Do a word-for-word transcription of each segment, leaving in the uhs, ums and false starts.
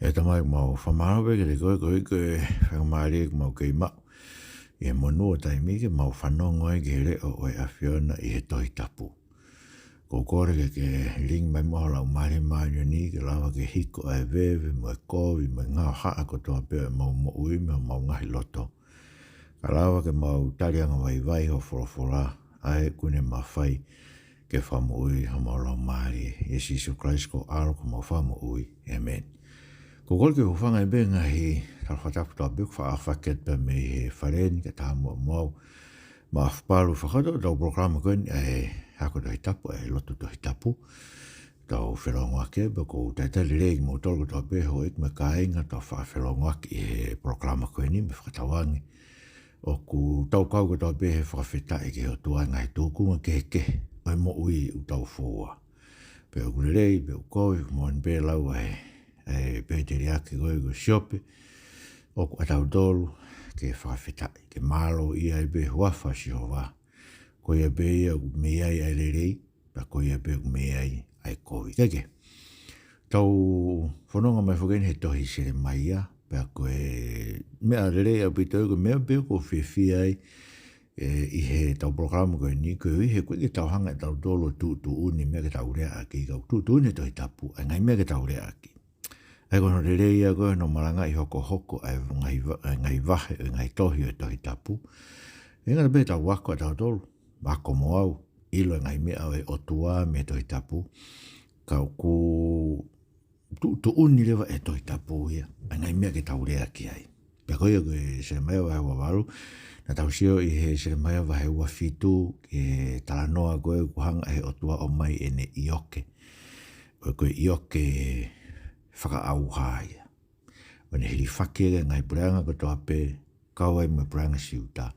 ʻE Tamai, mau fakamālō pē kiate koe, koeʻuhi ko e faingamālie kuo mau kei maʻu ʻi he monū ʻo taimi ke mau fanongo ai ki he leʻo ʻo e ʻAfiona ʻi he Tohi Tapu. ʻOku ou kole ke ke lilingi mai muʻa ho Laumālie Māʻoniʻoni ke lava ke hiko ʻa e veve mo e kovi mo e ngaohaʻa kotoa pē ʻo ʻemau moʻui mo homau ngaahi loto. Ka lava ke mau tali angavaivai ho folofola, ʻa ē ʻoku ne mafai ke fakamoʻui homau laumālie. ʻIa Sīsū Kalaisi ko ho ʻAlo ko homau Fakamoʻui. ʻĒmeni. ʻOku ou kole ke u hūfanga pē he ngaahi tala fakatapu kotoa pē ʻoku faʻa fakahoko pē mei he fale ni kae ʻatā muʻa mo au, Maʻafu Palu, fakahoko ʻetau polokalama ko eni ʻa e ako Tohi Tapu, ʻa e lotu Tohi Tapu. Tau felongoaki pē, ʻoku ou talitali lelei kimoutolu kotoa pē houʻeiki mo e kāinga, tau faʻa felongoaki ʻi he polokalama ko eni mo e fakatauange ʻoku tau kau kotoa pē he fakafetaʻi ki he ʻOtua he ngaahi tūkunga kehekehe ʻo e moʻui ʻoku tau foua. Pe ʻoku lelei, pe ʻoku kovi, ʻoku moʻoni pē lau ʻa e, ʻa e pēteliake ko ē ko Siope, ʻoku ʻatautolu ke fakafetaʻi, ke mālōʻia ai pē huafa Sihova. Ko ia pē ia ʻoku mei ai ʻa e lelei, pea ko ia pē ʻoku mei ai ʻa e kovi. Kae kehe, tau fononga mai foki eni he tohi Selemaia, pea ko e meʻa lelei ʻaupito, ko e meʻa pē ʻoku ou fiefia ai, ē, ʻi heʻetau polokalama ko eni, koeʻuhi he ʻoku ʻikai ke tau hanga ʻe tautolu ʻo tuʻutuʻuni meʻa ke tau leaʻaki, ka ʻoku tuʻutuʻuni he Tohi Tapu ʻa e ngaahi meʻa ke tau leaʻaki. ʻA ia ko hono lelei ia ko ē hono malangaʻi hokohoko ʻa e ngaahi va-, ʻa e ngaahi vahe, ʻa e ngaahi tohi ʻo e Tohi Tapu. ʻIkai ngata pē heʻetau ako ʻatautolu, ako mo au, ʻilo e ngaahi meʻa ʻo e ʻOtua mei he Tohi Tapu, ka ʻoku tuʻutuʻuni leva ʻe he Tohi Tapu ia ʻa e ngaahi meʻa ke tau leaʻaki ai. Pea ko ia ko e Selemaia vahe ua valu, naʻa tau sio ʻi he Selemaia vahe ua fitu, ki he talanoa ko ē ʻoku hanga ʻe he ʻOtua ʻo ʻomai ʻene ʻioke. Ko e, ko e ʻioke fakaʻauha ia. ʻO ne hilifaki ʻa e ngaahi puleʻanga kotoa pē, kau ai mo e puleʻanga Siuta,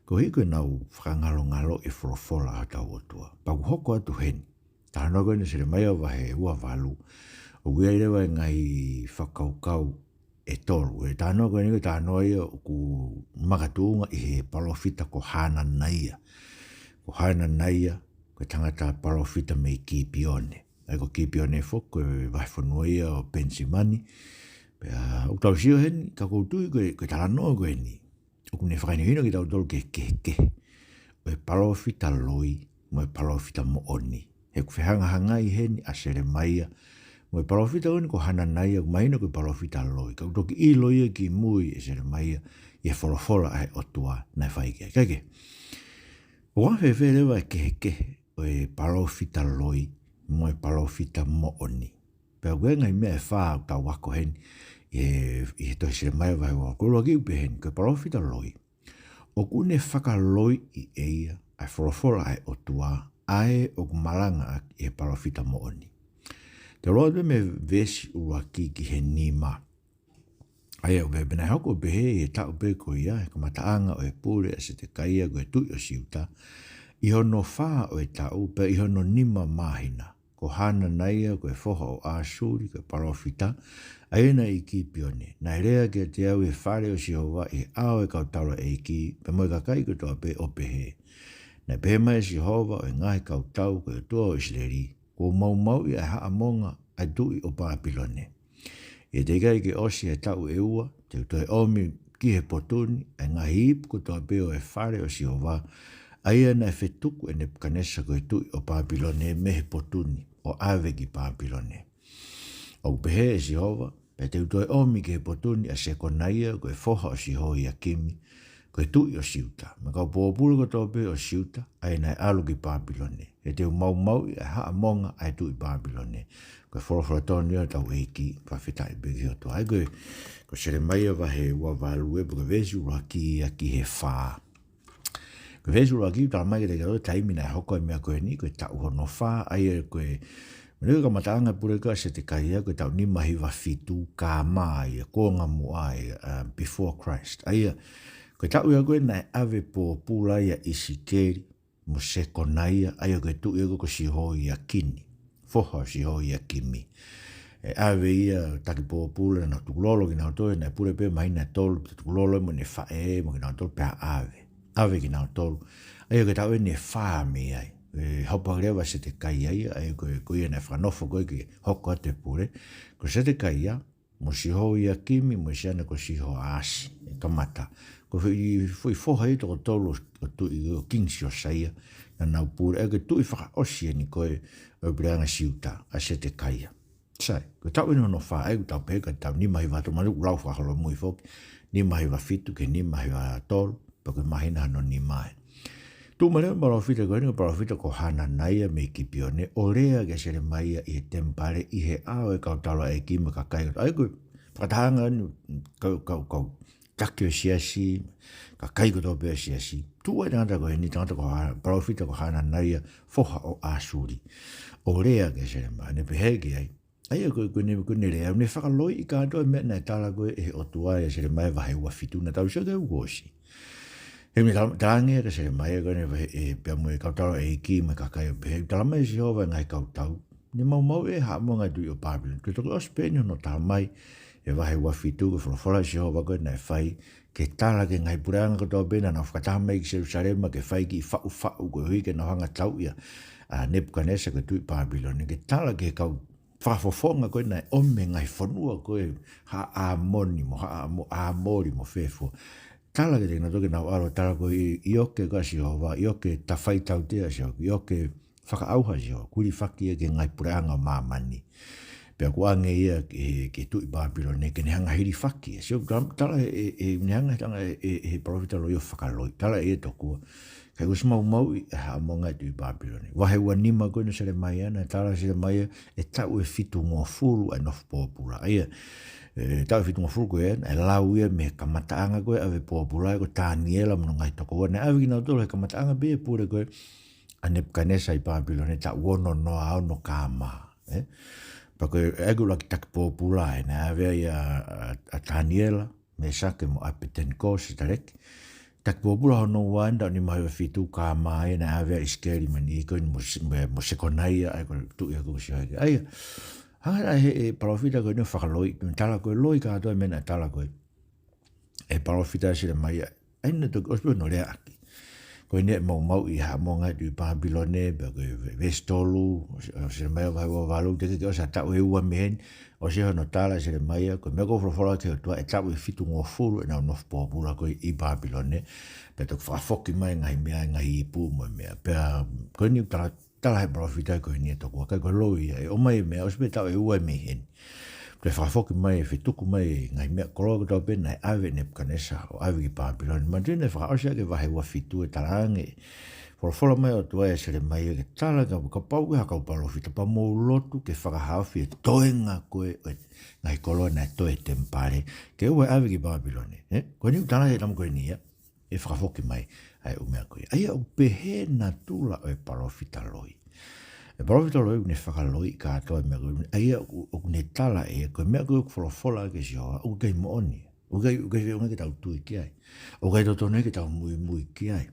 koeʻuhi ko ʻenau fakangalongaloʻi e folofola ʻa hotau ʻOtua. Pea ʻoku hoko atu heni, talanoa ko eni Selemaia vahe ua valu, ʻoku ʻi ai leva e ngaahi fakakaukau ʻe tolu. ʻE talanoa ko eni ko e talanoa ia ʻoku makatuʻunga ʻi he palōfita ko Hananaia. Ko Hananaia, ko e tangata palōfita mei Kipione. ʻA ia ko Kipione foki, ko e vahefonua ia ʻo Penisimani. Pea ʻoku tau sio heni, ka ʻoku ou tui ko e, ko e talanoa ko eni ʻoku ne fakahinohino kitautolu ki he kehekehe ʻo e palōfita loi mo e palōfita moʻoni. He ʻoku fehangahangai heni ʻa Selemaia mo e palōfita ko eni ko Hananaia, ʻoku mahino ko e palōfita loi. Ka ʻoku toki ʻilo ia kimui ʻe Selemaia ʻi he folofola ʻa e ʻOtua naʻe fai ki ai. Kae kehe, ʻoku anga fēfē leva e kehekehe ʻo e palōfita loi mo e palōfita moʻoni? Pea ʻoku ʻi ai e ngaahi meʻa ʻe fā ʻoku tau ako heni ʻi he, ʻi he tohi Selemaia vahe ua. Ko e ʻuluaki ʻoku pehē ni, ko e palōfita loi, ʻoku ne fakaloiʻi ʻe ia ʻa e folofola ʻa e ʻOtua, ʻa ē ʻoku malangaʻaki ʻe he palōfita moʻoni. Te u lau atu mei he veesi ʻuluaki ki he nima. ʻA ia ʻoku pehē, pea naʻe hoko ʻo pehē ʻi he taʻu pē ko ia, he kamataʻanga ʻo e pule ʻa Setekaia ko e tuʻi ʻo Siuta, ʻi hono fā ʻo e taʻu, pea ʻi hono nima māhina, ko Hananaia ko e foha ʻo ʻAsuli, ko e palōfita, ʻa ia naʻe ʻi Kipione, naʻe lea kiate au ʻi he fale ʻo Sihova ʻi he ʻao ʻo e kau taulaʻeiki, pea mo e kakai kotoa pē, ʻo pehē: Naʻe pehē mai ʻe Sihova ʻo e ngaahi kautau, ko e ʻOtua ʻo ʻIsileli, kuo u maumauʻi ʻa e haʻamonga ʻa e tuʻi ʻo Pāpilone. ʻI he teʻeki ai ke ʻosi ʻa e taʻu ʻe ua, te u toe ʻomi ki he potu ni ʻa e ngaahi ipu kotoa pē ʻo e fale ʻo Sihova, ʻa ia naʻe fetuku ʻe Nepukanesa ko e tuʻi ʻo Pāpilone mei he potu ni, ʻo ʻave ki Pāpilone. ʻOku pehē ʻe Sihova, pea te u toe ʻomi ki he potu ni ʻa Sekonaia ko e foha ʻo Sihoiakimi, ko e tuʻi ʻo Siuta, mo e kau pōpula kotoa pē ʻo Siuta, ʻa ia naʻe ʻalu ki Pāpilone. He te u maumauʻi ʻa e haʻamonga ʻa e tuʻi Pāpilone. Ko e folofola tonu ia ʻa hotau ʻEiki, fakafetaʻi pē ki he ʻOtua. ʻA ia ko e, ko Selemaia vahe ua valu ē, pea ko e veesi ʻuluaki ia ki he fā. Ko e veesi ʻuluaki ʻoku tala mai kiate kitautolu e taimi naʻe hoko ai e meʻa ko eni, ko e taʻu hono fā, ʻa ia ko e, mene ko e kamataʻanga e pule ko ē ʻa Setekaia, ko e taʻu nima hiva fitu K M ia, kuonga muʻa ia, uh, before Christ. ʻA ia, ko e taʻu ia ko ē naʻe ʻave pōpula ai ʻa ʻIsikeli mo Sekonaia, ʻa ia ko e tuʻi ia ko ē ko Sihoiakini, foha ʻo Sihoiakimi. ʻE ʻave ia taki pōpula, naʻe tukulolo kinautolu, naʻe pule pē māhina ʻe tolu, tukulolo mo ʻene faʻē mo kinautolu pea ʻave. ʻAve kinautolu. ʻA ia ko e taʻu eni ʻe fā mei ai. ʻE hopo hake leva ʻa Setekaia ia, ʻa ia ko e, ko ia naʻe fakanofo ko ē ke hoko atu e pule. Ko Setekaia, mo Sihoiakimi, mo e siana ko Sihoasi, ʻe kamata. Ko e foʻi, foʻi foha ia ʻe toko tolu ʻo Tuʻi ʻo Kingi Siosaia, naʻa nau pule, ʻa ia ko e tuʻi fakaʻosi eni ko ē ʻo e puleʻanga Siuta, ʻa Setekaia. Sai, ko e taʻu eni hono fā, ʻa ia ʻoku tau pehē ko e taʻu nima hiva tolu, mahalo ʻoku lau fakaholomui foki, nima hiva fitu ki he nima hiva tolu, pea ko e māhina hono nima ē. Tuʻu mai leva e palōfita ko eni, ko e palōfita ko Hananaia mei Kipione, ʻo lea kia Selemaia ʻi he temipale, ʻi he ʻao ʻo e kau taulaʻeiki mo e kakai, ʻa ia ko e fakatahaʻanga eni, kau, kau, kau taki ʻo e siasi, kakai kotoa pē ʻo e siasi. Tuʻu ai e tangata ko eni, tangata ko Ha-, palōfita ko Hananaia, foha ʻo ʻAsuli, ʻo lea kia Selemaia, ʻo ne pehē ki ai, ʻa ia ko e, ko ʻene, ko ʻene lea, ʻo ne fakaloiʻi kātoa e meʻa naʻe tala ko ē ʻe he ʻOtua ʻia Selemaia vahe ua fitu, naʻa tau sio ki ai kuo ʻosi. He ʻoku ne tala, talaange kia Selemaia ko ʻene vahe, ē, pea mo e kau taulaʻeiki mo e kakai ʻo pehē, talamai ʻe Sihova ʻa e ngaahi kau tau, ne maumauʻi ʻe Haʻamoa e ngaahi tuʻi ʻo Pāpilone. Ko e toki ʻosi pē eni hono talamai ʻe he vahe ua fitu, ko e folofola ʻa Sihova ko ē naʻe fai, ke tala ki he ngaahi puleʻanga kotoa pē naʻa nau fakataha mai ki Selusalema ke fai e kiʻi faʻufaʻu koeʻuhi ke nau hanga ʻo tauʻi ʻa, ʻa Nepukanesa ko e tuʻi Pāpilone, ke tala ki he kau fakafofonga ko ē naʻe ʻomi mei he ngaahi fonua ko ē, Haʻa ʻĀmoni mo Haʻa ʻĀmo-, ʻĀmoli mo fē fua. Tala kiate kinautolu ke nau ʻalu ʻo tala ko ē, ʻio ke ʻoku ʻa Sihova, ʻio ke tafaitautea ʻa Sihova, ʻio ke fakaʻauha ʻa Sihova, ʻoku hilifaki ia ki he ngaahi puleʻanga ʻo māmani. Pea ʻoku ʻoange ia ki he, ki he tuʻi Pāpilone, ke ne hanga ʻo hilifaki ia. Sio, tala, tala ʻe, ʻe, ʻe, ne hanga ʻe he tangata, ʻe, ʻe, ʻe he palōfita loi ʻo fakaloi. Tala ʻe ia tokua, ka kuo ʻosi maumauʻi ʻe Haʻamoa e ngaahi tuʻi Pāpilone. Vahe ua nima ko ē ʻo Selemaia, naʻe tala ʻe Selemaia ʻe taʻu ʻe fitungofulu ʻa e nofo pōpula. ʻA ia, ʻe taʻu ʻe fitungofulu ko ē, naʻe lau ia mei he kamataʻanga ko ē ʻo e ʻave pōpula, ko Taniela mo hono ngaahi tokoua, naʻe ʻave kinautolu he kamataʻanga pē ia e pule ko ē ʻa Nepukanesa ʻi Pāpilone, taʻu ono noa ono K.M., ē? Pea ko e, ʻa ia ko e ʻuluaki taki pōpula ē, naʻe ʻave ai ʻa, ʻa, ʻa Taniela, Mesake mo ʻApeteniko, Setaleki. Taki pōpula hono ua eni, taʻu nima hiva fitu K.M., ē, naʻe ʻave ai ʻa ʻIsikeli mo Niko mo Se-, mo, mo Sekonaia, ʻa ia ko e tuʻi ʻa ko Sihova. ʻA ia, hanga ʻe he, ʻe he palōfita ko eni ʻo fakaloi, tala ko ē, loi kātoa e meʻa naʻe tala ko ē ʻe he palōfita ʻa Selemaia, ʻa ia naʻe toki ʻosi pē hono leaʻaki. Ko eni ʻe maumauʻi ʻe Haʻamoa e ngaahi tuʻi Pāpilone, pea ko e ve-, veesi tolu ʻo Se-, ʻo Selemaia vahe ua valu, teʻeki ke ʻosi ha taʻu ʻe ua mei heni, ʻosi hono tala ʻe Selemaia, ko e meʻa ko ē ʻoku folofola ki he ʻOtua, ʻe taʻu ʻe fitungofulu ʻenau nofo pōpula ko ē ʻi Pāpilone, pea toki fakafoki mai e ngaahi meʻa, e ngaahi ipu mo e meʻa. Pea ko eni tala, tala ʻe he palōfita ko eni ʻe tokua, ka ko e loi ia, ʻe ʻomai e meʻa, ʻosi pē taʻu ʻe ua mei heni, toe fakafoki mai, fetuku mai e ngaahi meʻa koloa kotoa pē naʻe ʻave ʻe Nepukanesa ʻo ʻave ki Pāpilone. Manatuʻi naʻe fakaʻosi ʻaki e vahe ua fitu e talaange, folofola mai e ʻOtua ʻia Selemaia ke tala, ka, kapau ko ha kau palōfita, pea mou lotu ke fakahaofi e toenga ko ē ʻo e ngaahi koloa naʻe toe he temipale, ke ʻoua ʻe ʻave ki Pāpilone, ē? Ko eni ʻoku tala ʻe he tama ko eni ia, ʻe fakafoki mai ʻa e ʻū meʻa ko ia. ʻA ia ʻoku pehē natula ʻo e palōfita loi. E palōfita loi ʻoku ne fakaloiʻi kātoa e meʻa ko ē. ʻA ia ʻoku, ʻoku ne tala ʻe ia, ko e meʻa ko ē ʻoku folofola ʻaki ʻe Sihova, ʻoku ʻikai moʻoni. ʻOku ʻikai, ʻoku ʻikai feʻunga ke tau tui ki ai. ʻOku ʻikai totonu ia ke tau muimui ki ai.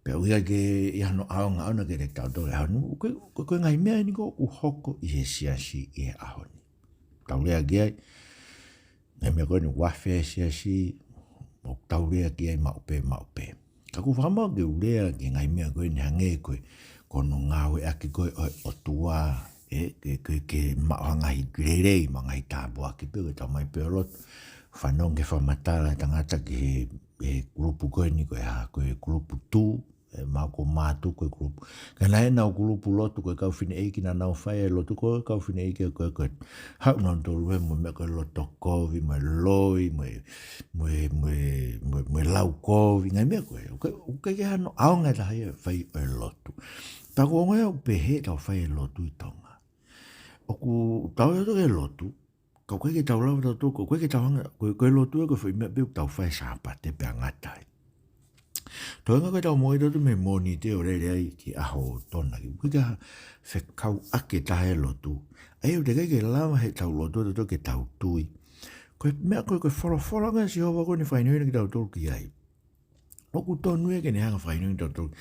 Pea ʻoku ʻikai ke ʻi ai hano ʻaonga ʻona kiate kitautolu he ʻaho ni. Ko e, ko e, ko e ngaahi meʻa eni ko ē ʻoku hoko ʻi he siasi ʻi he ʻaho ni. Tau lea ki ai, ngaahi meʻa ko eni ʻoku afe ai e siasi, ʻoku tau lea ki ai maʻu pē, maʻu pē. Ka ʻoku ou fakamālō ke u lea ki he ngaahi meʻa ko eni hangē ko e, ko hono ngāueʻaki ko ē ʻo e ʻOtua, ē, ke, ke, ke maʻu ha ngaahi lelei mo e ngaahi tāpuaki pē ko e tau mai pē ʻo lotu. Fanongo ki he fakamatala ʻa e tangata ki he, he kulupu ko eni ko e hā, ko e kulupu tū, ē, maʻu ko Mātuku e kulupu. Ka naʻe ʻi ai ʻenau kulupu lotu ko e kau fineʻeiki naʻa nau fai e lotu ko e kau fineʻeiki ko ē, ko e haʻu nautolu ē mo e meʻa ko e loto kovi, mo e loi, mo e, mo e, mo e, mo e, mo e lau kovi, ngaahi meʻa ko ē. ʻOku ʻikai, ʻoku ʻikai ke ʻi ai hano ʻaonga ʻe taha ia e fai ʻo e lotu. Pea ʻoku ou ongoʻi ʻoku pehē ʻetau fai e lotu ʻi Tonga. ʻOku tau ō atu ki he lotu, ka ʻoku ʻikai ke tau lava tautolu, ʻoku ʻikai ke tau hanga, ko e, ko e lotu ē ko e foʻi meʻa pē ʻoku tau fai he Sāpate pea ngata ai. Toenga ko ē ʻetau moʻui tautolu mei he Mōnite ʻo lele ai ki he ʻaho ʻo Tonga, ʻoku ʻikai ke fekauʻaki ʻe taha e lotu. ʻA ia ʻoku teʻeki ai ke lava heʻetau lotu ʻatautolu ke tau tui ko e meʻa ko ē, ko e folofola ʻa Sihova ko ē ʻoku ne fakahinohino kitautolu ki ai, ʻoku tonu ia ke ne hanga ʻo fakahinohino kitautolu.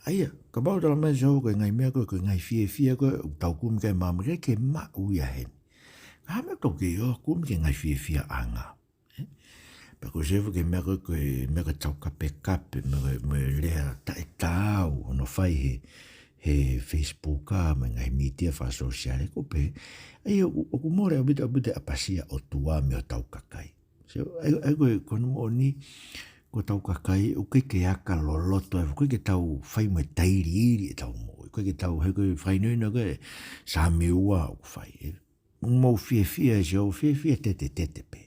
ʻA ia, kapau ʻe talamai ʻe Sihova ko e ngaahi meʻa ko ē, ko e ngaahi fiefia ko ē ʻoku tau kumi ki ai ʻi māmani, ʻikai ke maʻu ia heni. Ka hā e meʻa ʻoku tau kei ō ʻo kumi ki he ngaahi fiefiaʻanga, ē? Pea ko e sio ki he meʻa ko ē, ko e meʻa ko ē taukapekape, mo e, mo e lea taʻetaau hono fai he, he Facebook ʻa mo e ngaahi mītia fakasōsiale, ʻoku pehē, ʻa ia ʻoku, ʻoku mole ʻaupito, ʻaupito e ʻapasia ʻOtua mei hotau kakai. So, ʻa ia, ʻa ia ko e, ko hono moʻoni, ko hotau kakai, ʻoku ʻikai ke aka loloto, ʻoku ʻikai ke tau fai mo e tailiili ʻetau moʻui, ʻoku ʻikai ke tau, he ko e fakahinohino ko ē ʻa Sāmiua ʻoku fai, ē. Mou fiefia he Sihova, fiefia tetetete pē.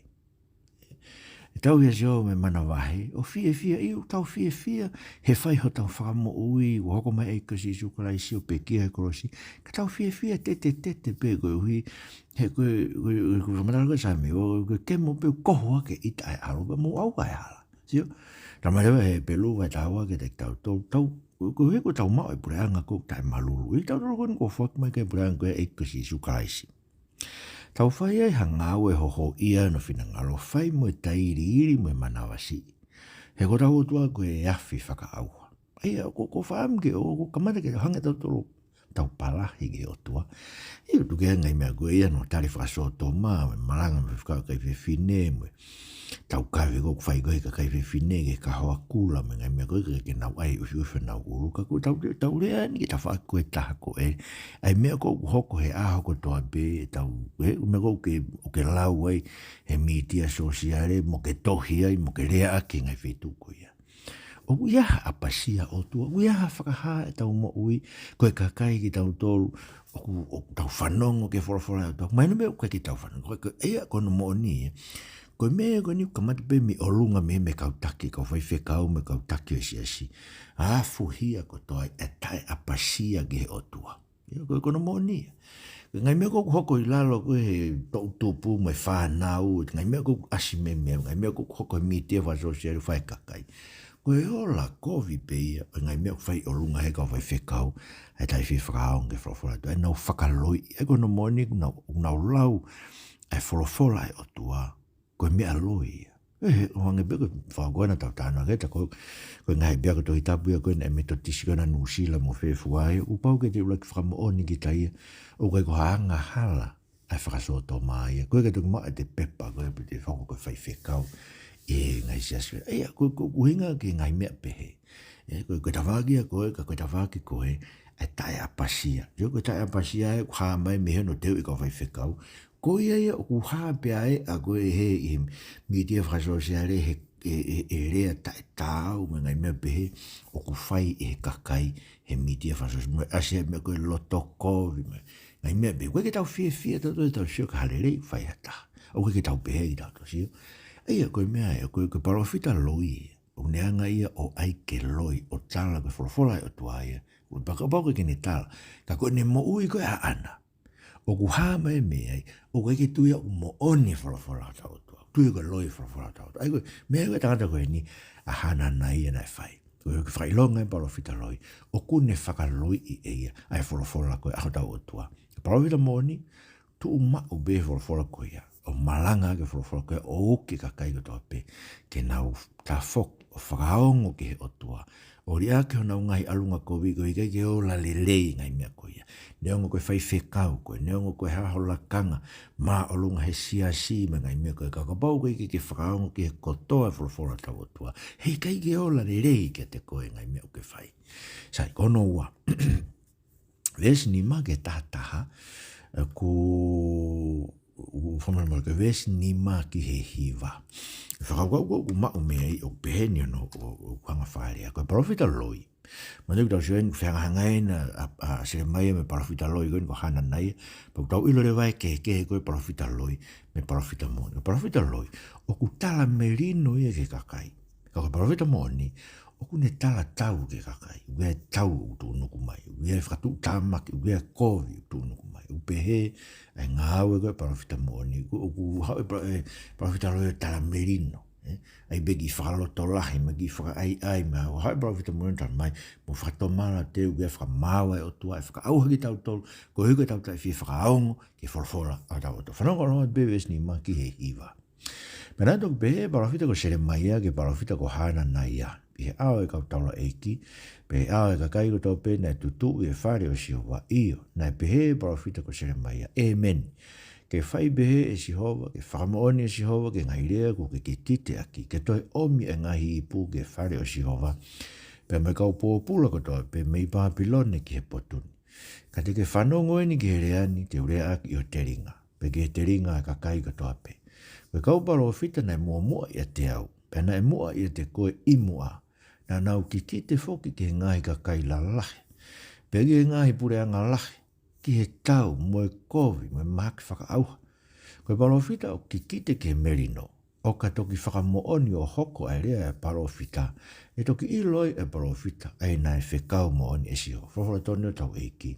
ʻE tauhi ʻa Sihova mei he manavahē, ʻo fiefia, ʻio, tau fiefia he fai hotau fakamoʻui, ʻo hoko mai ʻa e ʻEiki ko Sīsū Kalaisi ʻo pekia he kolosi, ka tau fiefia tetetete pē koeʻuhi, he ko e, ko e, ko e fakamatala ko ē ʻa Sāmiua, ko e kemo pē ʻoku kohu ʻaki e ʻita ʻa e ʻAlo, pea mou ʻauha e hala. Sio? Talamai leva ʻe Hepelū vahe taha ua kiate kitautolu, tau, ko e, ko e, ko ʻetau maʻu e puleʻanga ʻoku taʻemaluluʻi, tautolu ko eni kuo foaki mai ki ai e puleʻanga ko ē ʻa e ʻEiki ko Sīsū Kalaisi. Tau fai ai ha ngāue hohoʻia hono finangalo, fai mo e tailiili mo e manavasiʻi. He ko hotau ʻOtua ko e afi fakaʻauha. ʻA ia, ko, ko e fakaʻamu ke, ʻo, ʻoku kamata ke hanga ʻe tautolu ʻo tau palahi ki he ʻOtua. ʻIo, tuku ke ʻi ai e ngaahi meʻa ko ia, hono tali fakasōtoma, mo e malanga mo e fekau e kakai fefine, mo e taukaveʻi ko ē ʻoku fai ko ē ʻe he kakai fefine ki he kahoa kula, mo e ngaahi meʻa ko ē ke, ke nau ʻai ʻufiʻufi honau ʻulu. Ka ko ʻetau, tau lea eni ki he tafaʻaki ko ē ʻe taha ko ē. ʻA e meʻa ko ē ʻoku hoko he ʻaho kotoa pē, ʻetau, ʻe, meʻa ko ē ʻoku ke, ʻoku ke lau ai he mītia sōsiale, mo ke tohi ai, mo ke leaʻaki he ngaahi feituʻu ko ia. ʻOku ʻi ai ha ʻapasia ʻOtua, ʻoku ʻi ai ha fakahā ʻetau moʻui, ko e kakai kitautolu, ʻoku, ʻoku tau fanongo ki he folofola ʻa e ʻOtua. Mahino pē ʻoku ʻikai ke tau fanongo, ko e, ko e, ʻa ia ko hono moʻoni, ē. Ko e meʻa ko eni ʻoku kamata pē mei ʻolunga mei, mei he kau taki, kau faifekau, mei he kau taki ʻo e siasi. ʻA e fuhia kotoa e taʻeʻapasia ki he ʻOtua. ʻIo, ko e, ko hono moʻoni ia. Ko e ngaahi meʻa ko ē ʻoku hoko ʻi lalo ko ē he toʻutupu mo e fānau, ngaahi meʻa ko ē ʻoku ʻasi mei mei, ngaahi meʻa ko ē ʻoku hoko he mītia fakasōsiale fai ʻe he kakai. Ko e ola kovi pē ia, ʻo e ngaahi meʻa ʻoku fai ʻi ʻolunga he kau faifekau, ʻa e taʻefie fakaongo ki he folofola ʻa e ʻOtua, ʻenau fakaloiʻi, ʻa ia ko hono moʻoni ʻoku nau, ʻoku nau lau ʻa e folofola ʻa e ʻOtua ko e meʻa loi ia. ʻE, ʻo hangē pē ko e fakakaukau naʻa tau talanoa ki ai, ko, ko e ngaahi ʻapiako Tohi Tapu ia ko ē ʻa e Metotisi ko ē ʻa Nuʻusila mo fē fua ai, kuo pau ke te ʻuluaki fakamoʻoni kita ia, ʻoku ʻikai ko ha angahala ʻa e fakasōtoma ia, ko e ke toki maʻu ʻete pepa, ko e piti fako ko e faifekau ʻi he ngaahi siasi. ʻA ia, ko, ko, ko e ʻuhinga ki he ngaahi meʻa pehē. ʻE, ko, ko e tafaʻaki ia ko ē, ka ko e tafaʻaki ko ē ʻa e taʻeʻapasia. ʻIo, ko e taʻeʻapasia ē ʻoku hā mai mei hono teuʻi e kau faifekau. Ko ia ia ʻoku hā pē ai ʻa ko ē he, he mītia fakasōsiale he, ʻe, ʻe, ʻe lea taʻetaau mo e ngaahi meʻa pehē ʻoku fai ʻe he kakai he mītia fakasōsiale. Mo e ʻasi e meʻa ko e loto kovi mo e ngaahi meʻa pehē. ʻOku ʻikai ke tau fiefia tautolu ʻi heʻetau sio ki ha lelei ʻoku fai ʻe ha taha. ʻOku ʻikai ke tau pehē ʻi heʻetau sio. ʻA ia, ko e meʻa ē, ko e, ko e palōfita loi ia. ʻOku ne hanga ia ʻo ʻai ke loi, ʻo tala ko e folofola ʻa e ʻOtua ia. ʻOku paka pau ke ne tala. Ka ko ʻene moʻui ko ē ʻaʻana, ʻoku hā mai mei ai, ʻoku ʻikai ke tui ia ʻoku moʻoni e folofola ʻa hotau ʻOtua. Tui ko e loi e folofola ʻa hotau ʻOtua. ʻA ia ko e, meʻa ko ē ʻa e tangata ko eni, ʻa Hananaia naʻe fai. Ko e ke fakaʻilonga e palōfita loi, ʻoku ne fakaloiʻi ʻe ia ʻa e folofola ko ē ʻa hotau ʻOtua. Palōfita moʻoni, tuʻu maʻu pē folofola ko ia, ʻo malanga ki he folofola ko ia, ʻo uki e kakai kotoa pē ke nau tafoki ʻo fakaongo ki he ʻOtua, ʻo liʻaki honau ngaahi ʻalunga kovi, ko e ʻikai ke ola lelei e ngaahi meʻa ko ia. Neongo ko e faifekau koe, neongo ko e hā ho lakanga māʻolunga he siasi mo e ngaahi meʻa ko ia, ka kapau ʻoku ʻikai ke ke fakaongo ki he kotoa e folofola ʻa hotau ʻOtua, heʻikai ke ola lelei kiate koe e ngaahi meʻa ʻoku ke fai. Sai, ko hono ua. Veesi nima ki he taha taha, ē, ko, u, u, fakamolemole, ko e veesi nima ki he hiva. Fakakaukau ko ē ʻoku maʻu mei ai ʻoku pehē ni hono, ʻo, ʻo, ʻoku hanga fakalea. Ko e palōfita loi. Manatuʻi ʻoku tau sio eni ʻoku fehangahangai ʻa, ʻa Selemaia mo e palōfita loi ko eni ko Hananaia. Pea ʻoku tau ʻilo leva e kehekehe ko ē palōfita loi mo e palōfita moʻoni. Ko e palōfita loi, ʻoku talamelino ia ki he kakai. Ka ko e palōfita moʻoni, ʻoku ne tala tau ki he kakai, ʻoku ʻi ai e tau ʻoku tuʻunuku mai, ʻoku ʻi ai e fakatuʻutāmaki, ʻoku ʻi ai e kovi ʻoku tuʻunuku mai, ʻoku pehē ʻa e ngāue ko ē ʻa e palōfita moʻoni, ʻoku, ʻoku haʻu e pa-, e palōfita loi ʻo talamelino, ē? ʻAi pē kiʻi fakalotolahi, mo e kiʻi fakaʻaiʻai, mo e haʻu e palōfita moʻoni ʻo talamai, mou fakatomala, ʻoku ʻi ai e fakamaau ʻa e ʻOtua ʻe fakaʻauha kitautolu, koeʻuhi ko ʻetau taʻefie fakaongo ki he folofola ʻa hotau ʻOtua. Fanongo atu pē veesi nima ki he hiva. Pea naʻe toki pehē ʻe he palōfita ko Selemaia ki he palōfita ko Hananaia, ʻi he ʻao ʻo e kau taulaʻeiki, pea ʻi he ʻao ʻo e kakai kotoa pē naʻe tutuʻu ʻi he fale ʻo Sihova, ʻio, naʻe pehē ʻe he palōfita ko Selemaia, ʻĒmeni. Ke fai pehē ʻe Sihova, ke fakamoʻoni ʻe Sihova ki he ngaahi lea kuo ke kikite ʻaki, ke toe ʻomi e ngaahi ipu ki he fale ʻo Sihova, pea mo e kau pōpula kotoa pē mei Pāpilone ki he potu ni. Ka te ke fanongo eni ki he lea ni, te u leaʻaki ʻi ho telinga, pea ki he telinga ʻa e kakai kotoa pē. Ko e kau palōfita naʻe muʻomuʻa ʻiate au, pea naʻe muʻa ʻiate koe ʻi muʻa, naʻa nau kikite foki ki he ngaahi kakai lalahi, pea ki he ngaahi puleʻanga lahi, ki he tau, mo e kovi, mo e mahaki fakaʻauha. Ko e palōfita ʻoku kikite ki he melino, ʻo ka toki fakamoʻoni ʻo hoko ʻa e lea ʻa e palōfita, ʻe toki ʻilo ai ʻe he palōfita ʻa ia naʻe fekau moʻoni ʻe Sihova. Folofola tonu ʻa hotau ʻEiki.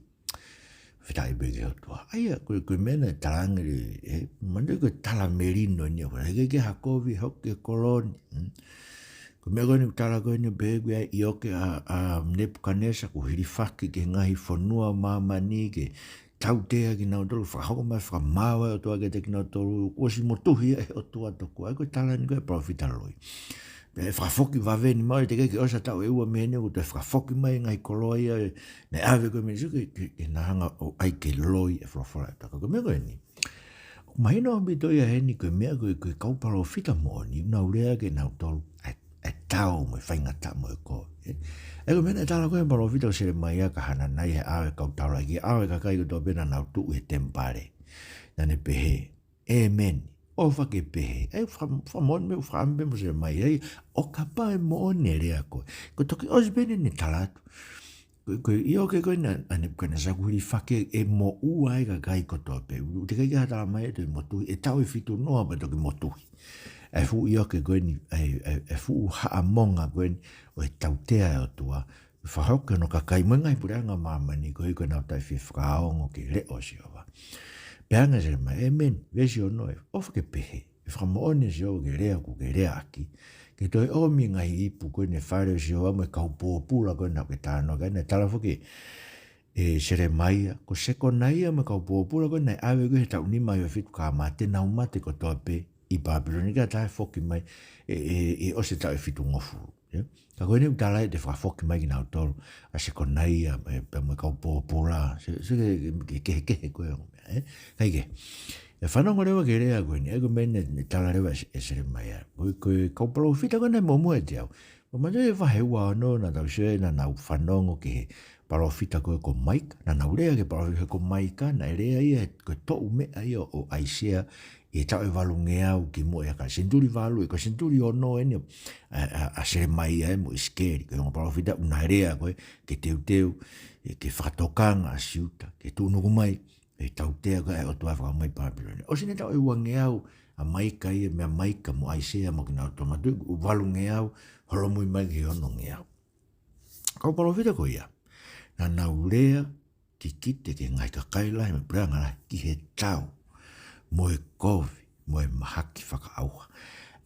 Fakafetaʻi pē ki he ʻOtua. ʻA ia, ko e, ko e meʻa naʻe talaange, ē, manatuʻi ko e tala melino eni, ʻoku ʻikai ke ʻi ai ha kovi, hoko ki he kolo ni. Mm. Ko e meʻa ko eni ʻoku tala ko eni pē ʻoku ʻi ai, ʻioke ʻa, ʻa Nepukanesa, kuo hilifaki ki he ngaahi fonua ʻo māmani ke tautea kinautolu, fakahoko mai e fakamaau ʻa e ʻOtua kiate kinautolu, kuo ʻosi motuhi ʻe he ʻOtua tokua. ʻA ia ko e tala eni ko ē ʻa e palōfita loi. Pea ʻe fakafoki vave ni mai, teʻeki ke ʻosi ha taʻu ʻe ua mei heni kuo toe fakafoki mai e ngaahi koloa ia, ē, naʻe ʻave ko ē mei Sihova ke, ke, ke na hanga ʻo ʻai ke loi e folofola ʻa e ʻOtua. Ko e meʻa ko eni. ʻOku mahino ʻaupito ia heni ko e meʻa ko e, ko e kau palōfita moʻoni, ʻoku nau lea kiate kinautolu ʻa e, ʻa e tau mo e faingataʻa mo e kovi, ē. ʻA ia ko e meʻa naʻe tala ko ē ʻe he palōfita ko Selemaia kia Hananaia he ʻao ʻo e kau taulaʻeiki, ʻao ʻo e kakai kotoa pē naʻa nau tuʻu he temipale. Naʻa ne pehē, ʻĒmeni. ʻOfa ke pehē. ʻA ia faka-, fakamoʻoni mo e fakaʻamu pē mo Selemaia ia, ʻo kapau ʻe moʻoni e lea ko ē. Ko e toki ʻosi pē eni ʻene tala atu. Ko, ko e ʻioke ko ē ʻa, ʻa Nepukanesa kuo hilifaki, ʻe moʻua ai e kakai kotoa pē. ʻOku teʻeki ke ha tala mai ʻe toe motuhi, ʻe taʻu ʻe fitu noa pea toki motuhi. ʻA e fuʻu ʻioke ko eni, ʻa e, ʻa e, ʻa e fuʻu haʻamonga ko eni ʻo e tautea ʻa e ʻOtua, fakahoko ki hono kakai mo e ngaahi puleʻanga ʻo māmani, koeʻuhi ko ʻenau taʻefie fakaongo ki he leʻo ʻo Sihova. Pea hanga ʻe Selemaia, ʻĒmeni, veesi ono, ʻofa ke pehē. ʻE fakamoʻoni ʻe Sihova ki he lea kuo ke leaʻaki, ke toe ʻomi e ngaahi ipu ko eni ki he fale ʻo Sihova mo e kau pōpula ko ē naʻa ke talanoa ki ai. Naʻe tala foki ʻe Selemaia, ko Sekonaia mo e kau pōpula ko ē naʻe ʻave ko ē he taʻu nima hiva fitu K.M., te nau mate kotoa pē ʻi Pāpilone, ka ʻe toe foki mai ʻe, ʻe, ʻe ʻosi e taʻu ʻe fitungofulu. Ia. Ka ko eni ʻoku tala ʻe toe fakafoki mai kinautolu ʻa Sekonaia, ē, pea mo e kau pōpula, se, se ke, ke, ke, kehekehe ko ē ʻo e meʻa, ē? Kae kehe. ʻE fanongo leva ki he lea ko eni, ē, ko e meʻa naʻe, naʻe tala leva ʻe, ʻe Selemaia. Ko e, ko e kau palōfita ko ē naʻe muʻomuʻa ʻiate au. Ko e manatuʻi e vahe ua ono naʻa tau sio ai naʻa nau fanongo ki he palōfita ko ē ko Maika, naʻa nau lea ki he palōfita ko Maika, naʻe lea ia, ko e toʻu meʻa ia ʻo ʻAisea, ʻi he taʻu ʻe valungeau kimuʻa ʻia Kalaisi. Senituli valu, ē, ko e senituli ono eni ʻa, ʻa, ʻa Selemaia ē mo ʻIsikeli, ko e ongo palōfita ʻoku na lea ko ē ke teuteu, ē, ke fakatokanga ʻa Siuta, ke tuʻunuku mai e tautea ko ē ʻa e ʻOtua ʻo fakamaau mei Pāpilone. ʻOsi eni e taʻu ʻe uangeau ʻa Maika ia, meia Maika mo ʻAisea mo kinautolu, manatuʻi ʻoku valungeau, holomui mai ki he onongeau. Kau palōfita ko ia, naʻa nau lea kikite ki he ngaahi kakai lahi mo e puleʻanga lahi ki he tau, mo e kovi, mo e mahaki fakaʻauha.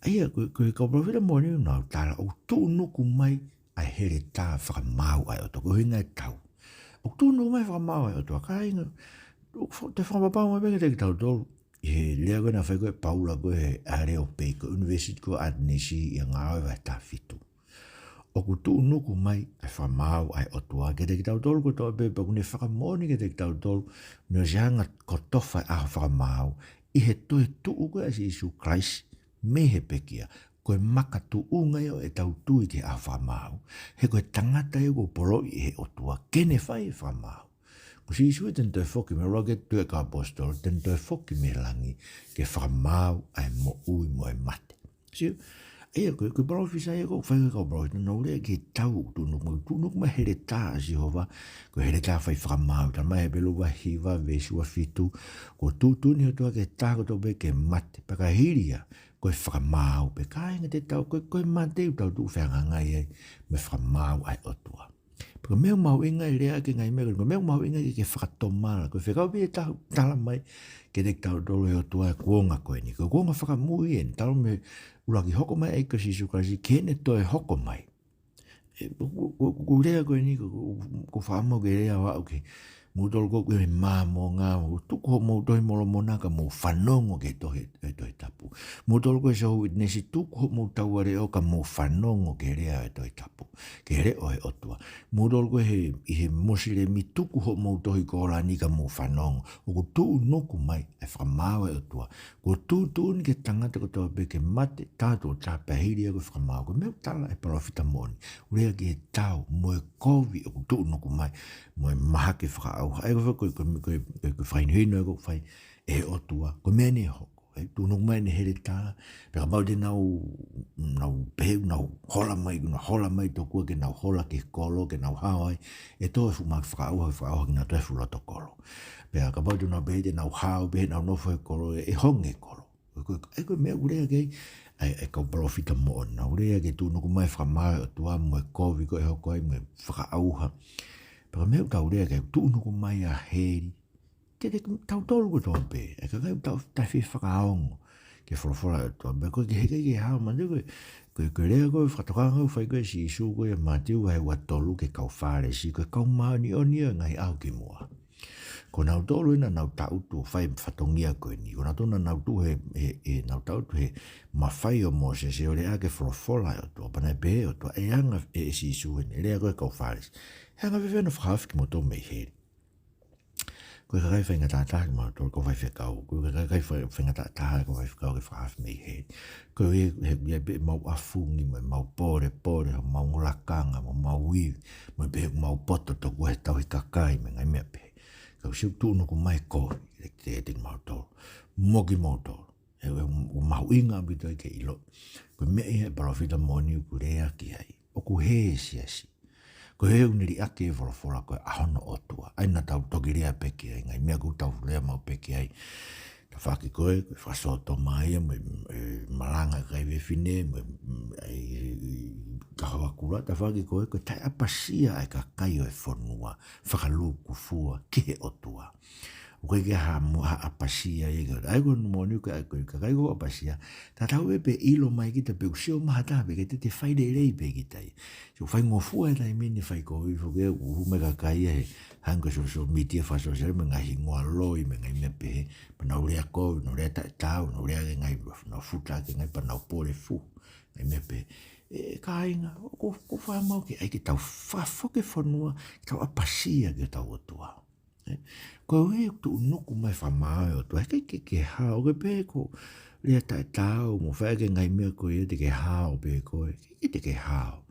ʻA ia, ko, ko e kau palōfita moʻoni ʻoku nau tala ʻoku tuʻunuku mai ʻa e heletā fakamaau ʻa e ʻOtua, ko e ʻuhinga e tau. ʻOku tuʻunuku mai e fakamaau ʻa e ʻOtua, kāinga, ʻoku fa-, toe fakapapau mai pē kiate kitautolu ʻi he lea ko ē naʻe fai ko ē ʻe Paula ko ē he ʻAleopeiko, ʻUnivēsiti ko ē ʻAtenisi, ʻi he Ngāue vahe taha fitu. ʻOku tuʻunuku mai ʻa e fakamaau ʻa e ʻOtua kiate kitautolu kotoa pē, pea ʻoku ne fakamoʻoni kiate kitautolu, naʻe ʻosi hanga ʻo kotofa e ʻaho fakamaau ʻi he toetuʻu ko ē ʻa Sīsū Kalaisi mei he pekia. Ko e makatuʻunga ia ʻo ʻetau tui ki he ʻaho fakamaau, he ko e tangata ia kuo poloʻi ʻe he ʻOtua ke ne fai e fakamaau. Ko Sīsū ia te ne toe foki mei he ʻuluaki tuʻu ʻa e kau ʻaposetolo, te ne toe foki mei langi ke fakamaau ʻa e moʻui mo e mate. Sio, ʻa ia, ko e, ko e palōfisai ia ʻoku fai ʻe he kau palōfita, naʻa nau lea ki he tau ʻoku tuʻunuku mai, tuʻunuku mai e heletā ʻa Sihova, ko e heletā fai fakamaau, talamai ʻe Hepelū vahe hiva veesi ua fitu, kuo tuʻutuʻuni ʻe he ʻOtua ki he taha kotoa pē ke mate, pea ka hili ia, ko e fakamaau pē. Kāinga, te tau, ko e, ko e mate ʻoku tau tuʻu fehangahangai ai mo e fakamaau ʻa e ʻOtua. Pea ko e meʻa mahuʻinga e lea ki he ngaahi meʻa, ko e meʻa mahuʻinga ke, ke fakatomala. Ko e fekau pē ʻe taha, talamai kiate kitautolu ʻe he ʻOtua e kuonga ko eni. Ko e kuonga fakamui eni, talu mei he ʻuluaki hoko mai ʻa e ʻEiki ko Sīsū Kalaisi ki heʻene toe hoko mai. Ē, ko, ko, ko, ko e lea ko eni, ko, ko, ko e fakaʻamu ke lea ʻo aʻu ki he, moutolu ʻoku ʻi he Māmonga, ʻo tuku hoʻomou Tohi Molomona ka mou fanongo ki he tohi, e Tohi Tapu. Moutolu ko e Jehovah Witness, tuku hoʻomou taua leʻo ka mou fanongo ki he lea ʻo e Tohi Tapu, ki he leʻo ʻo e ʻOtua. Moutolu ko e he, ʻi he Mosilemi, tuku hoʻomou tohi Kōlani ka mou fanongo. ʻOku tuʻunuku mai e fakamaau ʻa e ʻOtua. Kuo tuʻutuʻuni ki he tangata kotoa pē ke mate, taha tuʻo taha, pea hili ia ko e fakamaau. Ko e meʻa ʻoku tala ʻe he palōfita moʻoni. ʻOku lea ki he tau mo e kovi ʻoku tuʻunuku mai, mo e mahaki fakaʻauha. ʻA ia ko e, ko e, ko e, ko e, ko e fakahinohino ʻoku fai ʻe he ʻOtua. Ko e meʻa eni ʻe hoko. ʻE tuʻunuku mai ʻene heletā, pea kapau te nau, nau pehē, nau hola mai, nau hola mai tokua ke nau hola ki he kolo, ke nau hao ai, ʻe tō e fuʻu mahaki fakaʻauha, fakaʻauha kinautolu he fuʻu loto kolo. Pea kapau te nau pehē te nau hao, pehē nau nofo he kolo, ʻe, ʻe honge e kolo. Ko e, ko e, ʻa ia ko e meʻa ʻoku lea ki ai ʻa e, ʻa e kau palōfita moʻoni, ʻoku lea ke tuʻunuku mai e fakamaau ʻa e ʻOtua mo e kovi ko ē ʻe hoko ai mo e fakaʻauha. Pea ko e meʻa ʻoku tau lea ki ai, tuʻunuku mai ʻa heli. Te, te, tautolu kotoa pē, ʻa e kakai ʻoku tau taʻefifakaongo ki he folofola ʻa e ʻOtua. Pea ko e ke heʻikai ke hao, manatuʻi ko e, ko e, ko e lea ko e fakatokanga ʻoku fai ko ē ʻe Sīsū ko ē ʻia Mātiu vahe ua tolu ki he kau Fālesi, ko e kau māʻoniʻoni ʻo e ngaahi ʻaho ki muʻa. Ko nautolu ē naʻa nau tangutu ʻo fai e fatongia ko eni. Ko nautolu naʻa nau tuʻu he, he, he naʻa nau tangutu he mafai ʻo Mōsese ʻo lea ki he folofola ʻa e ʻOtua. Pea naʻe pehē ʻe he ʻOtua, ʻe anga ʻe, ʻe Sīsū eni, lea ko ē ki he kau Fālesi, ʻe anga fēfē hono fakahaofi kimoutolu mei heli? Ko e kakai faingataʻa taha kimautolu kau faifekau. Ko e kakai fai-, faingataʻa taha kau faifekau ke fakahaofi mei heli. Ko e, he, he, he pē mau ʻafungi, mo mau pōlepole, mo mau lakanga, mo mau ivi, mo pehē ʻoku mau poto tokua he tauhi kakai, mo e ngaahi meʻa pehē. Ka ʻoku sio tuʻunuku mai e kovi, ʻiate, ʻiate kimautolu. Mo kimoutolu. ʻE, ʻe, ʻoku mahuʻinga ʻaupito ia ke ʻilo. Ko e meʻa ia ʻa e palōfita moʻoni ʻoku lea ki ai. ʻOku hē e siasi. Ko e hē ʻoku ne liʻaki e folofola ko e ʻa hono ʻOtua. ʻA ia naʻa tau toki lea pē ki ai, ngaahi meʻa ʻoku tau lea maʻu pē ki ai. Tafaʻaki ko ē, ko e fakasōtoma ia, mo e, e, malanga ʻa e kakai fefine, mo e, e, e, kahoa kula, tafaʻaki ko ē, ko e taʻeʻapasia ʻa e kakai ʻo e fonua, fakalūkufua ki he ʻOtua. ʻOku ʻikai ke ha mo-, ha ʻapasia ia ki he ʻOtua. ʻA ia ko hono moʻoni ko e, ko e kakai ko ē ʻoku ʻapasia, tatau ai pē ʻilo mai kita pe ʻoku sio maha taha pē, ʻikai te te fai lelei pē kita ia. Sio faingofua e taimi ni fai kovi foki ʻoku hū mai e kakai ia he hangē ko e social media, fakasōsiale, mo e ngaahi hingoa loi, mo e ngaahi meʻa pehē, pea nau lea kovi, nau lea taʻetaau, nau lea ki he ngaahi, nau futa ki he ngaahi, pea nau pole fuhu, ngaahi meʻa pehē. ʻE kāinga, ʻoku, ʻoku ou fakamālō ki ai ke tau fakafoki e fonua, ke tau ʻapasia ki hotau ʻOtua. ʻE, ko e ʻuhi ʻoku tuʻunuku mai e fakamaau ʻa e ʻOtua, heʻikai ke ke hao, ʻoku ke pehē ko e lea taʻetaau, mo fai ki he ngaahi meʻa ko ia te ke hao pē koe, ʻikai te ke hao.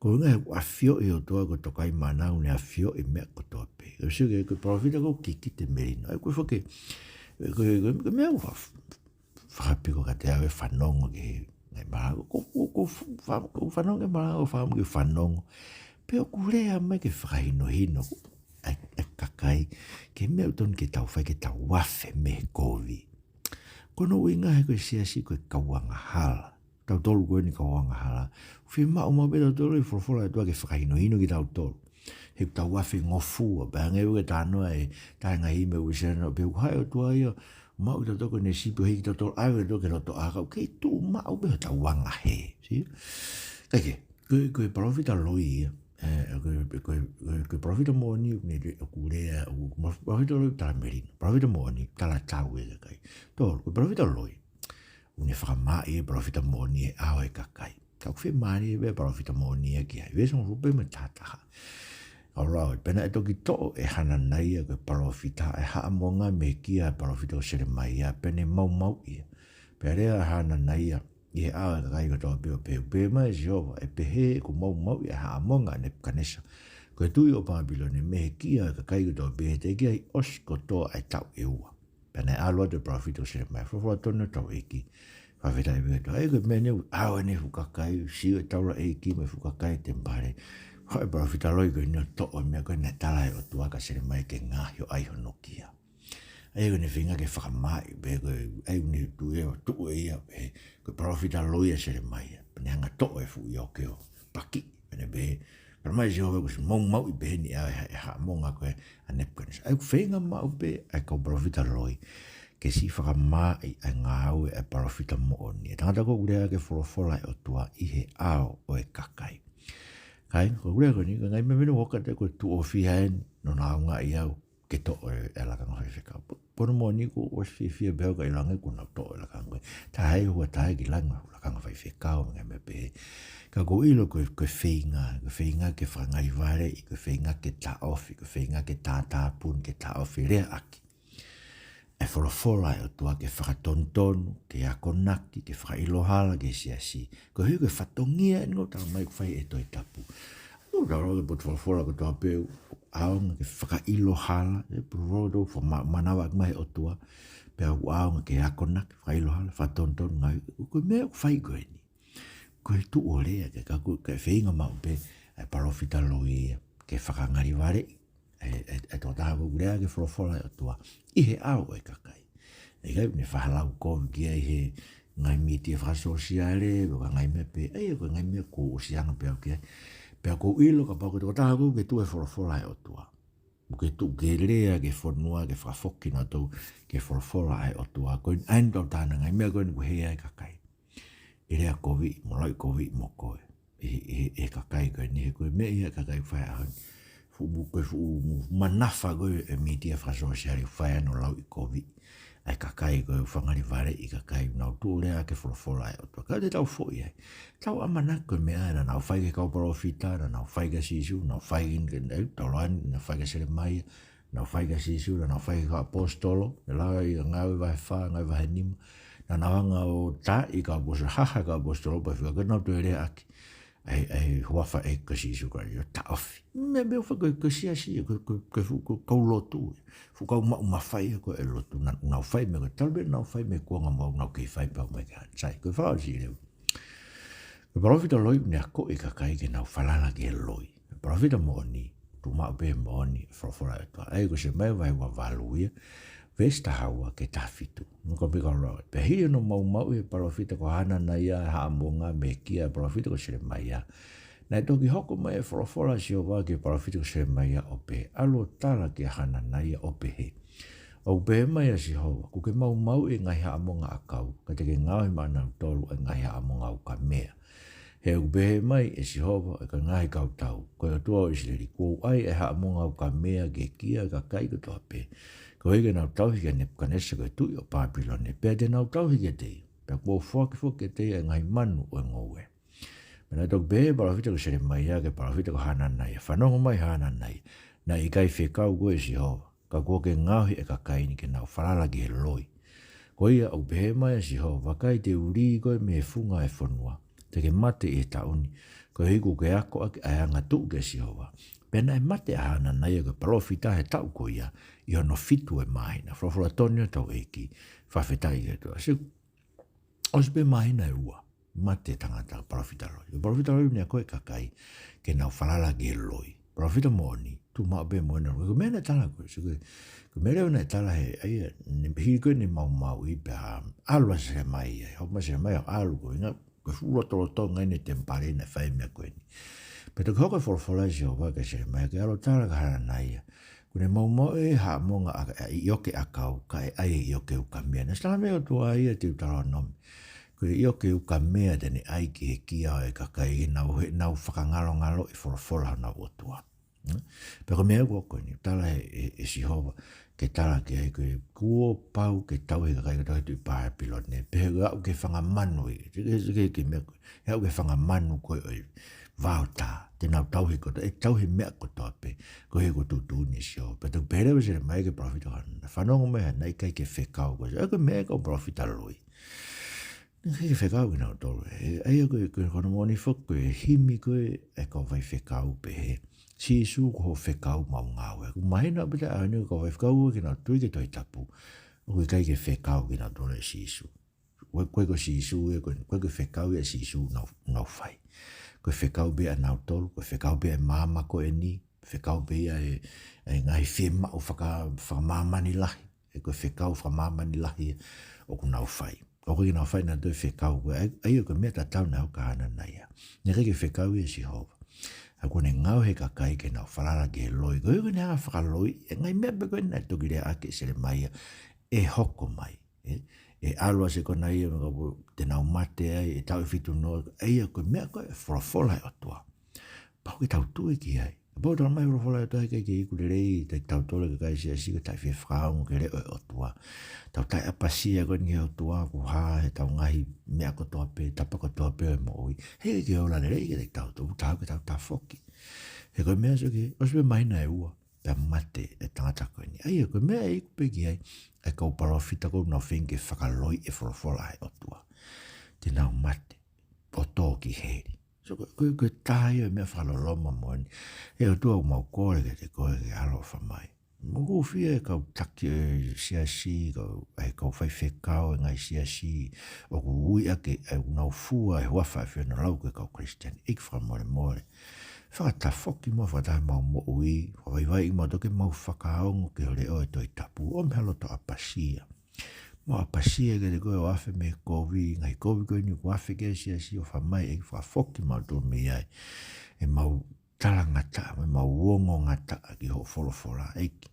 Ko e ʻuhinga he ʻoku ʻafioʻi ʻe he ʻOtua ko e tokaimaʻananga, ʻoku ne ʻafioʻi e meʻa kotoa pē. ʻOku sio ki he, ko e palōfita ko ē ʻoku kikite melino. ʻA ia ko e foki, ko e, ko e, ko e meʻa ʻoku fa-, fakapiko kiate au e fanongo ki he ngaahi malanga, ko, ko, ko fa-, ko e fanongo ki he malanga, ko e fakaʻamu ke fanongo. Pea ʻoku lea mai ke fakahinohino ʻa e, ʻa e kakai ki he meʻa ʻoku totonu ke tau fai ke tau afe mei he kovi. Ko hono ʻuhinga he ko e siasi ko e kau angahala. Tautolu ko eni kau angahala. Fiemaʻu maʻu pē ʻe tautolu e folofola ʻa e ʻOtua ke fakahinohino kitautolu. He ʻoku tau afe ngofua, pea hangē ko e talanoa ʻa e taha e ngaahi himi ʻa Uēsiliana, pea ʻoku haʻu e ʻOtua ia, maʻu kitautolu ko ʻene sipi ʻo hiki kitautolu ʻave kitautolu ki he loto ʻakau, kei tuʻu maʻu pē hotau anga hē. See? Kae kehe, ko e, ko e palōfita loi ia, ē, ko e, ko e, ko e, ko e palōfita moʻoni ʻoku ne, ʻoku lea, ʻoku ma-, palōfita loi tala melino, palōfita moʻoni tala tau e kakai. Tolu, ko e palōfita loi, ʻoku ne fakamāʻi e palōfita moʻoni he ʻao e kakai. Ka ʻoku fiemālie pē e palōfita moʻoni ia ki ai. Veesi hongofulu pē mo e taha taha. Kau lau, pea naʻe toki toʻo ʻe Hananaia ko e palōfita ʻa e haʻamonga mei he kia ʻa e palōfita ko Selemaia, pea ne maumauʻi ia. Pea lea ʻa Hananaia ʻi he ʻao ʻo e kakai kotoa pē ʻo pehē, Pehē mai ʻe Sihova, ʻe pehē ʻoku maumauʻi ʻa e haʻamonga ʻa Nepukanesa, ko e tuʻi ʻo Pāpilone, mei he kia ʻo e kakai kotoa pē he teʻeki ai ʻosi kotoa ʻa e taʻu ʻe ua. Pea naʻe ʻalu atu e palōfita ko Selemaia, Folofola tonu ʻa hotau ʻEiki. Fakafetaʻi ki he ʻOtua. ʻA ia ko e meʻa ni ʻoku ʻave ʻene fuʻu kakai, sio e taulaʻeiki mo e fuʻu kakai ʻo e temipale, haʻu e palōfita loi ko eni ʻo toʻo e meʻa ko ē naʻe tala ʻe he ʻOtua kia Selemaia ke ngaohi ʻo ʻai hono kia. ʻA ia ko ʻene feinga ke fakamāʻi, pea ko e, ʻa ia ʻoku ne tuʻu ʻe, tuʻu ʻe ia, pea ko e palōfita loi ʻa Selemaia, pea ne hanga ʻo toʻo e fuʻu ioke ʻo pakiʻi, pea ne pehē, Pehē mai ʻe Sihova, kuo ʻosi maumauʻi pē eni ʻa e, e haʻamonga ko ē ʻa Nepukanesa. ʻA ia ʻoku feinga maʻu pē ʻa e kau palōfita loi ke siʻi fakamāʻi ʻa e ngāue ʻa e palōfita moʻoni, e tangata ko ē ʻoku lea ki he folofola ʻa e ʻOtua ʻi he ʻao ʻo e kakai. Kāinga, ko e lea ko eni, ko e ngaahi meʻa menu wokate ko e tuʻo fiha eni, naʻa nau ngaohi au ke toʻo e, e lakanga faifekau. Ko hono moʻoni kuo ʻosi fiefia pē au ka ʻiloange kuo nau toʻo e lakanga ko ē. Taha e hua taha ki langi, lakanga faifekau, ngaahi meʻa pehē. Ka ʻoku ou ʻilo ko e, ko e feinga, ko e feinga ke fakangalivaleʻi, ko e feinga ke taʻofi, ko e feinga ke tātāpuni, ke taʻofi, leaʻaki ʻa e folofola ʻa e ʻOtua ke fakatonutonu, ke akonaki, ke fakaʻilo hala ki he siasi. Koeʻuhi ko e fatongia eni ʻoku tala mai ʻoku fai ʻe he Tohi Tapu. ʻOku tala ʻe he potu folofola kotoa pē ʻoku ʻaonga ke fakaʻilo hala, ʻe potu folofola ʻoku faka-, ma-, manavaʻaki mai ʻe he ʻOtua, pea ʻoku ʻaonga ke akonaki, fakaʻilo hala, fakatonutonu ngaahi, ko e meʻa ʻoku fai ko eni. Ko e tuʻu ʻo lea ke ka ko e, ka feinga maʻu pē ʻa e palōfita loi ia ke fakangalivaleʻi ʻa e, ʻa e, ʻa e tokotaha ʻoku lea ki he folofola ʻa e ʻOtua ʻi he ʻao ʻo e kakai. ʻIkai ke ne fakalau kovi ki ai he ngaahi mītia fakasōsiale, pe ko e ngaahi meʻa pehē, ʻa ia ko e ngaahi meʻa kuo u ʻosi anga pē au ki ai. Pea ʻoku ou ʻilo kapau ko e tokotaha ʻoku ke tuʻu he folofola ʻa e ʻOtua, ʻoku ke tuʻu ke lea ki he fonua, ke fakafoki kinautolu ki he folofola ʻa e ʻOtua. Ko e ʻai ʻe he tokotaha ʻa e ngaahi meʻa ko eni ʻoku hē ai e kakai. ʻE lea kovi, mo lauʻikovi mo koe ʻe he, ʻe he, ʻe he kakai ko eni, he ko e meʻa ia ʻa e kakai ʻoku fai he ʻaho ni. Fuʻu mu-, ko e fuʻu mu-, manafa ko ē ʻa e mītia fakasōsiale ʻoku fai ai hono lauʻikovi ʻa e kakai ko ē, fakangalivaleʻi e kakai ʻoku nau tuʻu ʻo lea ki he folofola ʻa e ʻOtua. Ka te tau foʻi ai. Tau ʻamanaki ko e meʻa naʻa nau fai ki he kau palōfita, naʻa nau fai kia Sīsū, naʻa nau fai ki he, ki he, tau lau ʻeni, naʻa nau fai kia Selemaia, naʻa nau fai kia Sīsū, naʻa nau fai ki he kau ʻaposetolo, ʻi he lau ʻa e Ngāue vahe fā, Ngāue vahe nima. Naʻa nau hanga ʻo taaʻi e kau ʻaposetolo, haha e kau ʻaposetolo, pea fika ke nau toe leaʻaki ʻa e, ʻa e huafa ʻo e ʻEiki ko Sīsū Kalaisi, ʻo taʻofi. Meʻa pē ʻoku fai ko e, ko e siasi, ko e, ko e, ko e fuʻu, ko e kau lotu. Fuʻu kau maʻu mafai ko ē ʻo e lotu. Naʻa, naʻa nau fai e meʻa ko ē, talu pē naʻa nau fai e meʻa ʻoku anga mau, nau kei fai pē ʻo ʻomai ki ai. Sai, ko e fakaʻosi leva. Ko e palōfita loi ʻoku ne akoʻi e kakai ke nau falala ki he loi. Palōfita moʻoni, tuʻu maʻu pē he moʻoni e folofola ʻa e ʻOtua. ʻA ia ko Selemaia vahe ua valu ia, veesi taha ua ki he taha fitu. Naʻa ku pehē kau lau. Pea hili hono maumauʻi ʻe he palōfita ko Hananaia ʻa e haʻamonga mei he kia ʻa e palōfita ko Selemaia, naʻe toki hoko mai e folofola ʻa Sihova ki he palōfita ko Selemaia ʻo pehē, ʻAlu ʻo tala kia Hananaia ʻo pehē, ʻOku pehē mai ʻa Sihova, Kuo ke maumauʻi e ngaahi haʻamonga ʻakau, ka te ke ngaohi maʻanautolu e ngaahi haʻamonga ukamea. He ʻoku pehē mai ʻe Sihova ʻo e ngaahi kautau, ko e ʻOtua ʻo ʻIsileli, Kuo u ʻai e haʻamonga ukamea ki he kia ʻo e kakai kotoa pē, koeʻuhi ke nau tauhi kia Nepukanesa ko e tuʻi ʻo Pāpilone, pea te nau tauhi kiate ia, pea kuo u foaki foki kiate ia e ngaahi manu ʻo e ngoue. Pea naʻe toki pehē ʻe he palōfita ko Selemaia ki he palōfita ko Hananaia, Fanongo mai Hananaia, naʻe ʻikai fekau koe ʻe Sihova, ka kuo ke ngaohi e kakai ni ke nau falala ki he loi. Ko ia ʻoku pehē mai ʻa Sihova, Vakai, te u lī koe mei he funga ʻo e fonua, te ke mate ʻi he taʻu ni, koeʻuhi kuo ke ako ʻaki ʻa e angatuʻu kia Sihova. Pea naʻe mate ʻa Hananaia ko e palōfita he taʻu ko ia, ʻi hono fitu ʻo e māhina. Folofola tonu ʻa hotau ʻEiki, fakafetaʻi ki he ʻOtua. Sai, ʻosi pē māhina ʻe ua, mate e tangata palōfita loi. Ko e palōfita loi ʻoku ne akoʻi e kakai ke nau falala ki he loi. Palōfita moʻoni, tuʻu maʻu pē he moʻoni. Ko e meʻa naʻe tala ko ē, sai, ko e, ko e meʻa leva naʻe tala he, ʻa ia, ne, hili ko ē hono maumauʻi pea ʻalu ʻa Selemaia, hoko mai Selemaia ʻo ʻalu ko ē, ʻuhinga ko e fuʻu lotolotonga eni e temipale naʻe fai e meʻa ko eni. Pea toki hoko e folofola ʻa Sihova kia Selemaia, ke ʻalu ʻo tala kia Hananaia, Kuo ne maumauʻi e haʻamonga ʻa, ʻa, ʻioke ʻakau, kae ʻai e ʻioke ukamea. Naʻe ʻosi tala mai ʻe he ʻOtua ia ʻi Teutalōnome, ko e ʻioke ukamea te ne ʻai ki he kia ʻo e kakai, ke nau, he nau fakangalongaloʻi e folofola ʻa honau ʻOtua. Hmm? Pea ko e meʻa ʻoku hoko eni, tala ʻe, ʻe, ʻe Sihova, ke tala ki ai ko ē, Kuo pau ke tauhi e kakai kotoa he tuʻi Pāpilone, pe ʻe aʻu ki he fanga manu ē, ke, ke, ke, ke meʻa ko ē, ʻe aʻu ki he fanga manu ko ē ʻo e vao tā, te nau tauhi kotoa, ʻe tauhi e meʻa kotoa pē, koeʻuhi ko e tuʻutuʻuni ʻa Sihova. Pea toki pehē leva ʻe Selemaia ki he palōfita ko Hananaia, Fanongo mai Hananaia, ʻikai ke fekau koe. ʻA ia ko e meʻa ʻa e kau palōfita loi. Naʻe ʻikai ke fekau kinautolu. ʻE, ʻa ia ko e, ko e, ko hono moʻoni foki ko e himi ko ē ʻa e kau faifekau pehē, Sīsū ko hoʻo fekau maʻu ngāue. ʻOku mahino ʻaupito ʻa e ʻaho ni ko e kau faifekau ko ē ʻoku nau tui ki he Tohi Tapu, ʻoku ʻikai ke fekau kinautolu ʻe Sīsū. Ko e, ko e, ko Sīsū ē, ko e, ko e, ko e fekau ia ʻa Sīsū ʻoku nau, nau fai. Ko e fekau pē ʻanautolu, ko e fekau pē ʻa e māmani ko eni, fekau pē ia ʻa e, ʻa e ngaahi fiemaʻu faka-, fakamāmani lahi, ē, ko e fekau fakamāmani lahi ʻoku nau fai. ʻOku ʻikai ke nau fai ʻe nautolu e fekau ko ē, ʻa ia, ʻa ia ko e meʻa tatau naʻe hoko kia Hananaia. Naʻe ʻikai ke fekau ia ʻe Sihova. ʻA ia kuo ne ngaohi e kakai ke nau falala ki he loi. Koeʻuhi ko ʻene hanga ʻo fakaloiʻi e ngaahi meʻa pē ko ē naʻe toki leaʻaki ʻe Selemaia ʻe hoko mai. Ē, ʻe ʻalu ʻa Sekonaia mo e kau palōfita, te nau mate ai, ʻe taʻu ʻe fitu noa, ʻa ia ko e meʻa ko ē ʻa e folofola ʻa e ʻOtua. Pau ke tau tui ki ai, Kapau tala mai folofola ʻa e ʻOtua ʻikai ke iku lelei, taʻe tautolu e kakai siasi, ko e taʻe fie fakaongo ki he leʻo ʻo e ʻOtua. Tau taʻeʻapasia ko eni ki he ʻOtua, ko e hā ʻetau ngaahi meʻa kotoa pē, tapa kotoa pē ʻo e moʻui. He ʻikai ke ola lelei kiate kitautolu, tau ke tau tafoki. He ko e meʻa sio ki, ʻosi pē māhina ʻe ua, pea mate e tangata ko eni. ʻA ia, ko e meʻa ʻe iku pē ki ai ʻa e kau palōfita ko ē ʻoku nau feinga ke fakaloiʻi e folofola ʻa e ʻOtua. Te nau mate, ʻo tō ki heli. So, ko, ko, ko e taha ia e meʻa fakaloloma moʻoni. ʻE ʻOtua, ʻoku mau kole kiate koe ke ʻaloʻofa mai. Mou hūfia e kau taki ʻo e siasi, kau, ʻa e kau faifekau ʻo e ngaahi siasi, ʻoku ui ʻaki, ʻa ē ʻoku nau fua e huafa ʻo e ʻAfiona lau ko e kau Christian. ʻEiki, fakamolemole. Fakatafoki mo fakataha ʻemau moʻui, fakavaivaiʻi kimautolu ke mau fakaongo ki he leʻo ʻo e Tohi Tapu, ʻo meʻa loto ʻapasia. Mau ʻapasia kiate koe ʻo afe mei he kovi, ngaahi kovi ko eni kuo afe ki he siasi, ʻofa mai ʻEiki, fakafoki kimautolu mei ai. ʻEmau talangataʻa, mo ʻemau ongongataʻa ki hoʻo folofola ʻEiki.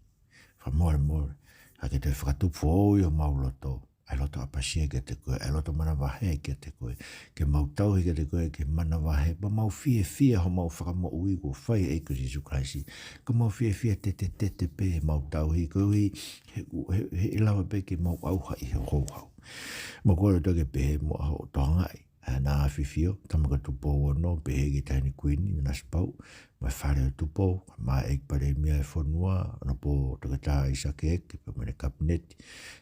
Fakamolemole, ka ke toe fakatupu foʻou ʻi homau loto, ʻa e loto ʻapasia kiate koe, ʻa e loto manavahē kiate koe, ke mau tauhi kiate koe, ke manavahē, pea mau fiefia homau fakamoʻui kuo fai ʻe ʻEiki ko Sīsū Kalaisi, ka mau fiefia tetetete pē ʻemau tauhi, koeʻuhi, he, he, he, he lava pē ke mau ʻauha ʻi he houhau. Mau kole ʻOtua ke pehē muʻa hoʻo tokangaʻi ʻa e ʻAfio, Tama ko Tupou Ono, pehē ki he Taʻahine Kuini, Nanasipauʻu, mo e Fale ʻo Tupou, kae ʻumaʻā e ʻEiki Palēmia ʻo e fonua, ʻAnapō Toketā ʻAisake ʻEke, pea mo ʻene Kapineti,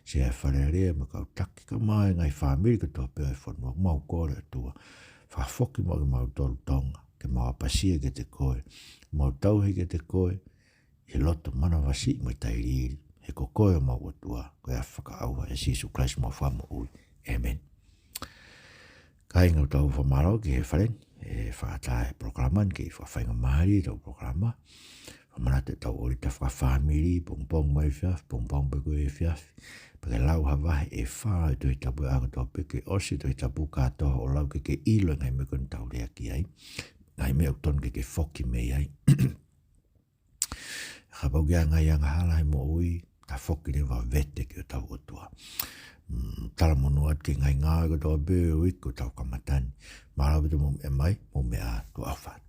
Sea ʻo e Fale Alea, mo e kau taki, kae ʻumaʻā e ngaahi fāmili kotoa pē ʻo e fonua, mau kole ʻOtua. Fakafoki mai kimautolu Tonga, ke mau ʻapasia kiate koe, mau tauhi kiate koe, ʻi he loto manavasiʻi mo e tailiili, he ko koe homau ʻOtua, ko e ʻAlo fakaʻauha ʻo Sīsū Kalaisi homau Fakamoʻui. ʻĒmeni. Kāinga, ʻoku tau fakamālō ki he Fale ni, ʻe fakaʻatā e polokalama ni, ke fakafaingamālie ʻetau polokalama. Fakamanatu ʻetau ʻōlita fakafāmili, pongipongi mo e efiafi, pongipongi pē ko e efiafi. Pea ke lau ha vahe ʻe fā ʻo e Tohi Tapu he ʻaho kotoa pē, ke ʻosi e Tohi Tapu kātoa hoʻo lau ke ke ʻilo e ngaahi meʻa ko eni ʻoku tau lea ki ai. Ngaahi meʻa ʻoku totonu ke ke foki mei ai. Kapau ʻoku ʻi ai ha ngaahi angahala he moʻui, tafoki leva ʻo vete ki hotau ʻOtua. Mm, talamonū atu ki he ngaahi ngāue kotoa pē ʻo e uike kuo tau kamata ni. Mālō ʻaupito hoʻomou meʻa mai, mou meʻa ā, tuʻa ʻofa atu.